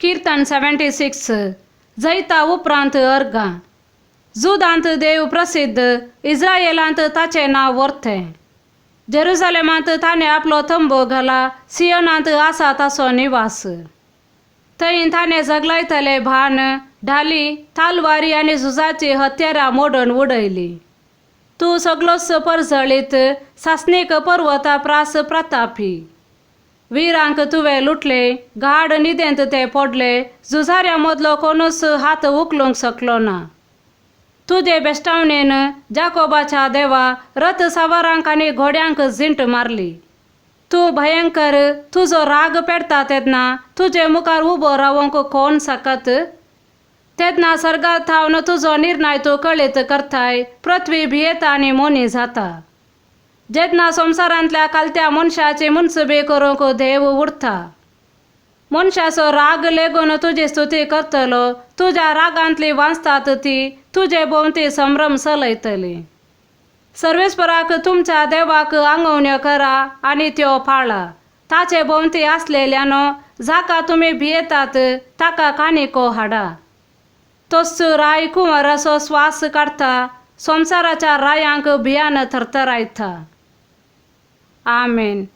किर्तन 76, जैता उपरांत अर्गां. जुदांत देव प्रसिद्ध, इस्रायलांत ताचें नांव वर्तें. जेरुजलेमांत ताणें आपलो तंबू घाला, सियोनांत आसा ताचो निवास. थंय ताणें जगलायतले भान, ढाली, तालवारी आनी झुजाची हत्यारां मोडून उडयली. तूं सगलोच परजळीत, सासणीक पर्वता प्रास प्रतापी. विरांक तुवें लुटले, गाड न्हिदेंत ते पडले, झुजाऱ्यां मदलो कोणूच हात उखलूंक शकलो ना. तुजे बेश्टावणेन जाकोबाच्या देवा, रथ सवारांक आनी घोड्यांक झिंट मारली. तूं भयंकर, तुजो राग पेटता तेन्ना तुजे मुखार उबो रावंक कोण शकत? तेन्ना सर्गात थावन तुजो निर्णय तूं कळीत करताय, पृथ्वी भियेता आनी मोनी जाता. जेन्ना संवसारांतल्या कालत्या मनशाची मुनसुबी करूंक देव उरता. मनशाचो राग लेगून तुजी स्तुती करतलो, तुज्या रागांतली वाचतात ती तुजे भोंवती संभ्रम चलयतली. सर्वेस्पराक तुमच्या देवाक आंगवण्यो करा आनी त्यो पाळा. ताचे भोंवती आसलेल्यानो, जाका तुमी भियेतात ताका कानिको हाडा. तोच राय कुंवराचो स्वास काडटा, संवसाराच्या रायांक भियान थरथरायता. आमेन.